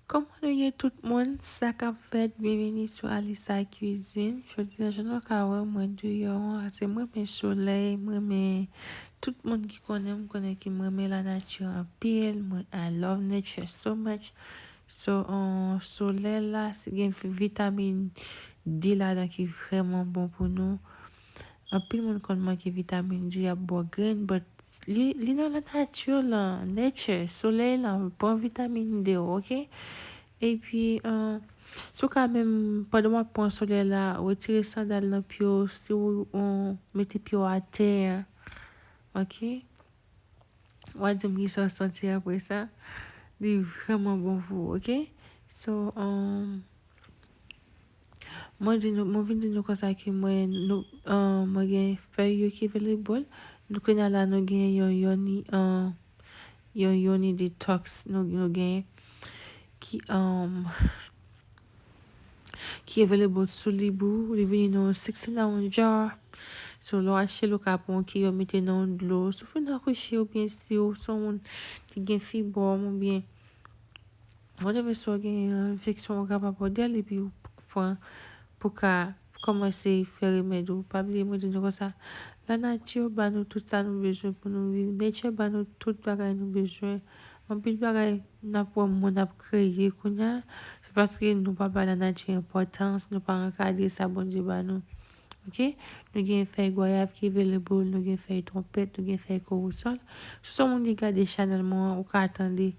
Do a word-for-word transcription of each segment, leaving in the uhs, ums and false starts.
Kòman nou ye tout moun? Sa k ap fèt? Byenveni sou Alisa Cuisine. Jodi a, jan nou ka wè, mwen deyò an, se mwen renmen solèy, mwen renmen tout moun ki konnen m, konnen ki mwen renmen lanati anpil. Mwen, I love nature so much. So, um, solèy la, se gen vi- vitamin D ladan ki vrèman bon pou nou. Anpil moun konn manke vitamin D, y ap bò grenn, but li, li nan lanati lan, nature, solèy lan, pran vitamin D, oke? Epi, uh, si w ka menm, pandan w ap pran solèy la, retire sandal nan pye w, si w, uh, mete pye w atè, oke? W a di m kisa w santi apre sa. Li vrèman bon pou ou, oke? So, um, mwen di nou, mwen vin di nou konsa ke mwen, nou, uh, mwen gen fèy yo ki available. Nou kounye a la, nou gen yon yoni, uh, yon yoni detox, nou, nou gen ki, um, ki available sou Libou. Li vini nan yon sixteen ounce jar. So, lè w achte l, ou ka pran yon ki yo mete nan yon dlo. Si w fin akouche oubyen si w se yon moun ki gen fibwòm oubyen whatever, si w gen yon enfeksyon, ou kapab pran de l epi w pran pou ka kòmanse fè remèd ou. Pa bliye, mwen di nou konsa, lanati ba nou tout sa nou bezwen pou nou viv. Nature ba nou tout bagay nou bezwen. Anpil bagay n ap wè moun ap kreye kounye a, se paske nou pa bay lanati enpòtans, nou pa ankadre sa Bondye ba nou. Oke? Nou gen fèy gwayav ki available, nou gen fèy twonpèt, nou gen fèy korosòl. Si w se yon moun ki gade chanèl mwen an, ou ka tande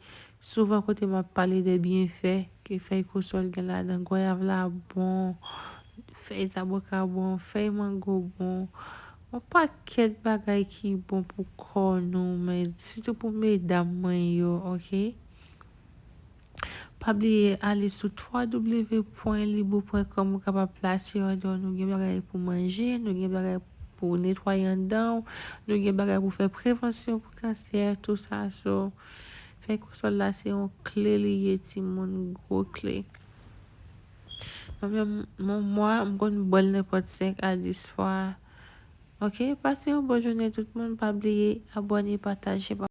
souvan kote m ap pale de byenfè ke fèy kosòl gen ladan. Gwayav la bon, fèy zaboka bon, fèy mango bon. Yon pakèt bagay ki bon pou kò nou, men sitou pou medam mwen yo, oke? Pa bliye ale sou w w w pwen libou pwen kòm ou kapab plase òdè w. Nou gen bagay pou manje, nou gen bagay pou netwaye anndan w, nou gen bagay pou fè prevansyon pou kansè, tou sa. So, fèy kosòl la se yon kle li ye, timoun, gwo kle. Mwen menm, mwen, mwen, m konn bwè l nenpòt senk a dis fwa. Oke, pase yon bon jounen tout moun, pa bliye abòne, pataje,